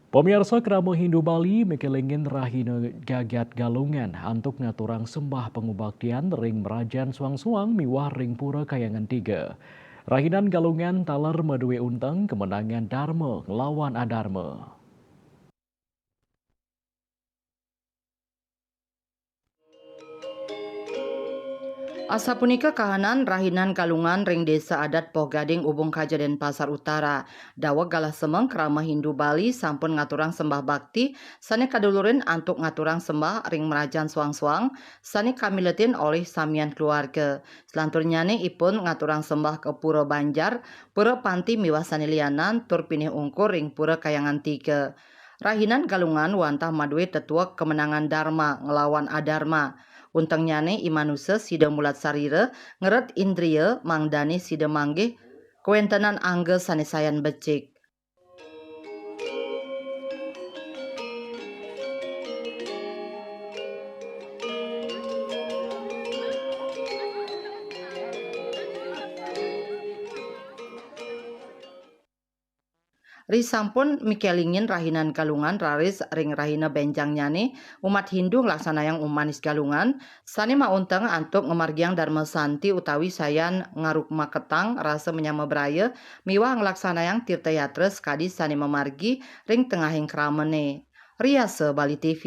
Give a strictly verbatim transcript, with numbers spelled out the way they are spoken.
Pamiarsa, krama Hindu Bali mikelingin rahina gagat Galungan antuk ngaturang sembah pangubaktian ring Merajan Suang-Suang miwah ring Pura Kayangan Tiga. Rahinan Galungan taler madue unteng kemenangan Dharma nglawan Adharma. Asapunika kahanan rahinan Galungan ring Desa Adat Poh Gading, Ubung Kaja, Denpasar Utara. Daweg galah semeng krama Hindu Bali sampun ngaturang sembah bakti sane kadulurin antuk ngaturang sembah ring Merajan Suang-Suang sane kamiletin olih samian keluarga. Selanturnyane ipun ngaturang sembah ka Pura Banjar, Pura Panti miwah sane lianan tur pinih ungkur ring Pura Kayangan Tiga. Rahinan Galungan wantah madue tetuek kemenangan Dharma nglawan Adharma. Untengnyane i manusa sida mulat sarira, ngeret indria, mangdane sida manggih kawentenan angga sane sayan becik. Risampun mikelingin rahinan Galungan, raris ring rahina benjangnyane, umat Hindu nglaksanayang Umanis Galungan, sane maunteng antuk ngamargiang Dharma Santi utawi sayan ngarukmaketang rasa manyama braya miwah nglaksanayang tirta yatra sakadi sane mamargi ring tengahing kramane. Riasa Bali T V.